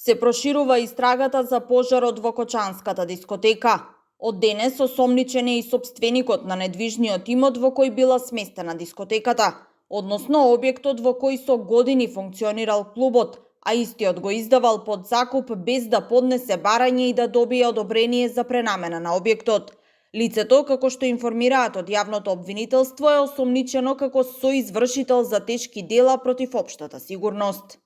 Се проширува истрагата за пожарот во Кочанската дискотека. Од денес осомничен е и сопственикот на недвижниот имот во кој била сместена дискотеката, односно објектот во кој со години функционирал клубот, а истиот го издавал под закуп без да поднесе барање и да добие одобрение за пренамена на објектот. Лицето, како што информираат од јавното обвинителство, е осомничено како соизвршител за тешки дела против општата сигурност.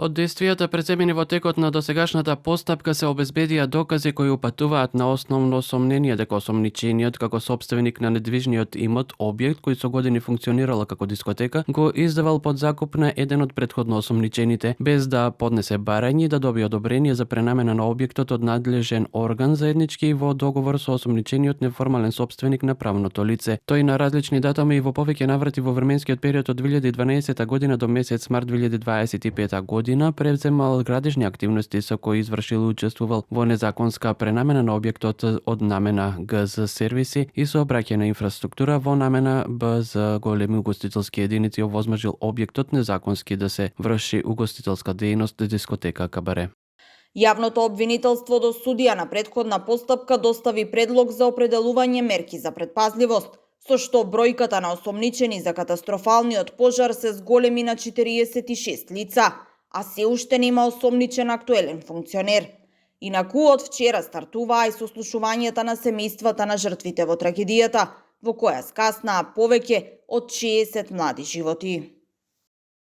Од действијата преземени во текот на досегашната постапка се обезбедија докази кои упатуваат на основно сомнение дека осомничениот како сопственик на недвижниот имот, објект кој со години функционирала како дискотека, го издавал под закуп на еден од претходно осомничените, без да поднесе барање и да добие одобрение за пренамена на објектот од надлежен орган заеднички во договор со осомничениот неформален сопственик на правното лице. Тој на различни датуми и во повеќе наврати во временскиот период од 2012 година до месец март 2025 година превземал градежни активности со кои извршил и учествувал во незаконска пренамена на објектот од намена Г за сервиси и сообраќајна инфраструктура во намена Б за големи угостителски единици, овозможил објектот незаконски да се врши угостителска дејност дискотека кабаре. Јавното обвинителство до судија на претходна постапка достави предлог за определување мерки за предпазливост, со што бројката на осомничени за катастрофалниот пожар се зголеми на 46 лица, а се уште нема осомничен актуелен функционер. Инаку од вчера стартуваа и сослушувањата на семејствата на жртвите во трагедијата, во која скаснаа повеќе од 60 млади животи.